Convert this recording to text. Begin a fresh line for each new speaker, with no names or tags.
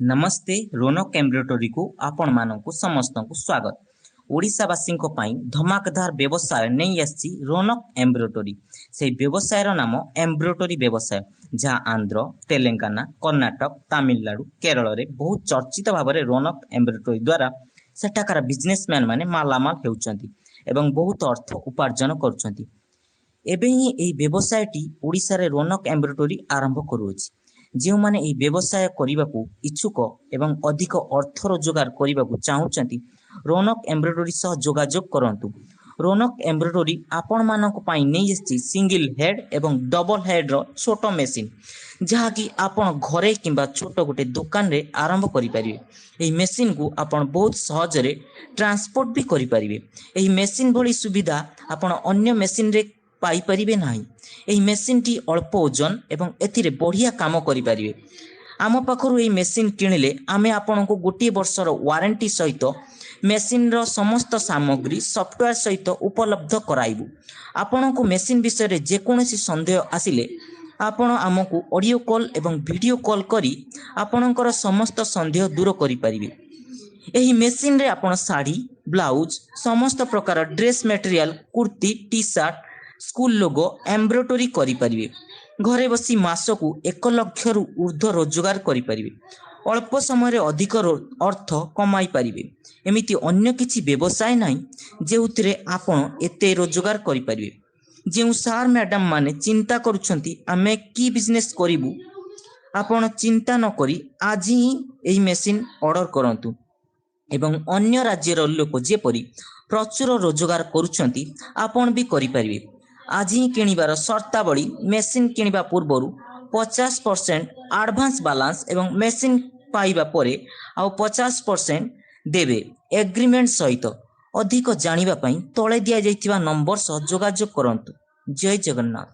ନମସ୍ତେ, ରୋନକ ଏମ୍ବ୍ରୋଡୋରୀକୁ ଆପଣମାନଙ୍କୁ ସମସ୍ତଙ୍କୁ ସ୍ୱାଗତ। ଓଡ଼ିଶାବାସୀଙ୍କ ପାଇଁ ଧମାକାଦାର ବ୍ୟବସାୟ ନେଇ ଆସିଛି ରୋନକ ଏମ୍ବ୍ରୋଡୋରୀ। ସେହି ବ୍ୟବସାୟର ନାମ ଏମ୍ବ୍ରୋଡୋରୀ ବ୍ୟବସାୟ, ଯାହା ଆନ୍ଧ୍ର, ତେଲେଙ୍ଗାନା, କର୍ଣ୍ଣାଟକ, ତାମିଲନାଡ଼ୁ, କେରଳରେ ବହୁତ ଚର୍ଚ୍ଚିତ ଭାବରେ ରୋନକ ଏମ୍ବ୍ରୋଡୋରୀ ଦ୍ୱାରା ସେଠାକାର ବିଜନେସମ୍ୟାନ୍ ମାନେ ମାଲାମାଲ ହେଉଛନ୍ତି ଏବଂ ବହୁତ ଅର୍ଥ ଉପାର୍ଜନ କରୁଛନ୍ତି। ଏବେ ହିଁ ଏହି ବ୍ୟବସାୟଟି ଓଡ଼ିଶାରେ ରୋନକ ଏମ୍ବ୍ରୋଡୋରୀ ଆରମ୍ଭ କରୁଅଛି। ଯେଉଁମାନେ ଏହି ବ୍ୟବସାୟ କରିବାକୁ ଇଚ୍ଛୁକ ଏବଂ ଅଧିକ ଅର୍ଥ ରୋଜଗାର କରିବାକୁ ଚାହୁଁଛନ୍ତି, ରୋନକ ଏମ୍ବ୍ରୋଡୋରୀ ସହ ଯୋଗାଯୋଗ କରନ୍ତୁ। ରୋନକ ଏମ୍ବ୍ରୋଡୋରୀ ଆପଣମାନଙ୍କ ପାଇଁ ନେଇ ଆସିଛି ସିଙ୍ଗିଲ୍ ହେଡ୍ ଏବଂ ଡବଲ୍ ହେଡ୍ର ଛୋଟ ମେସିନ୍, ଯାହାକି ଆପଣ ଘରେ କିମ୍ବା ଛୋଟ ଗୋଟେ ଦୋକାନରେ ଆରମ୍ଭ କରିପାରିବେ। ଏହି ମେସିନ୍କୁ ଆପଣ ବହୁତ ସହଜରେ ଟ୍ରାନ୍ସପୋର୍ଟ ବି କରିପାରିବେ। ଏହି ମେସିନ୍ ଭଳି ସୁବିଧା ଆପଣ ଅନ୍ୟ ମେସିନ୍ରେ ପାଇପାରିବେ ନାହିଁ। ଏହି ମେସିନ୍ଟି ଅଳ୍ପ ଓଜନ ଏବଂ ଏଥିରେ ବଢ଼ିଆ କାମ କରିପାରିବେ। ଆମ ପାଖରୁ ଏହି ମେସିନ୍ କିଣିଲେ ଆମେ ଆପଣଙ୍କୁ ଗୋଟିଏ ବର୍ଷର ୱାରେଣ୍ଟି ସହିତ ମେସିନ୍ର ସମସ୍ତ ସାମଗ୍ରୀ ସଫ୍ଟୱେର୍ ସହିତ ଉପଲବ୍ଧ କରାଇବୁ। ଆପଣଙ୍କୁ ମେସିନ୍ ବିଷୟରେ ଯେକୌଣସି ସନ୍ଦେହ ଆସିଲେ ଆପଣ ଆମକୁ ଅଡ଼ିଓ କଲ୍ ଏବଂ ଭିଡ଼ିଓ କଲ୍ କରି ଆପଣଙ୍କର ସମସ୍ତ ସନ୍ଦେହ ଦୂର କରିପାରିବେ। ଏହି ମେସିନ୍ରେ ଆପଣ ଶାଢ଼ୀ, ବ୍ଲାଉଜ୍, ସମସ୍ତ ପ୍ରକାର dress material, kurti, T shirt, school logo embroidery କରିପାରିବେ। ଘରେ ବସି ମାସକୁ 1 ଲକ୍ଷରୁ ଉର୍ଦ୍ଧ୍ୱ ରୋଜଗାର କରିପାରିବେ। ଅଳ୍ପ ସମୟରେ ଅଧିକ ଅର୍ଥ କମାଇ ପାରିବେ। ଏମିତି ଅନ୍ୟ କିଛି ବ୍ୟବସାୟ ନାହିଁ, ଯେଉଁଥିରେ ଆପଣ ଏତେ ରୋଜଗାର କରିପାରିବେ। ଯେଉଁ ସାର୍ ମ୍ୟାଡ଼ାମ୍ ମାନେ ଚିନ୍ତା କରୁଛନ୍ତି, ଆମେ କି ବିଜନେସ୍ କରିବୁ, ଆପଣ ଚିନ୍ତା ନ କରି ଆଜି ହିଁ ଏହି ମେସିନ୍ ଅର୍ଡ଼ର କରନ୍ତୁ ଏବଂ ଅନ୍ୟ ରାଜ୍ୟର ଲୋକ ଯେପରି ପ୍ରଚୁର ରୋଜଗାର କରୁଛନ୍ତି, ଆପଣ ବି କରିପାରିବେ। ଆଜି ହିଁ କିଣିବାର ସର୍ତ୍ତାବଳୀ: ମେସିନ୍ କିଣିବା ପୂର୍ବରୁ 50% ଆଡ଼ଭାନ୍ସ ବାଲାନ୍ସ ଏବଂ ମେସିନ୍ ପାଇବା ପରେ ଆଉ 50% ଦେବେ ଏଗ୍ରିମେଣ୍ଟ ସହିତ। ଅଧିକ ଜାଣିବା ପାଇଁ ତଳେ ଦିଆଯାଇଥିବା ନମ୍ବର ସହ ଯୋଗାଯୋଗ କରନ୍ତୁ। ଜୟ ଜଗନ୍ନାଥ।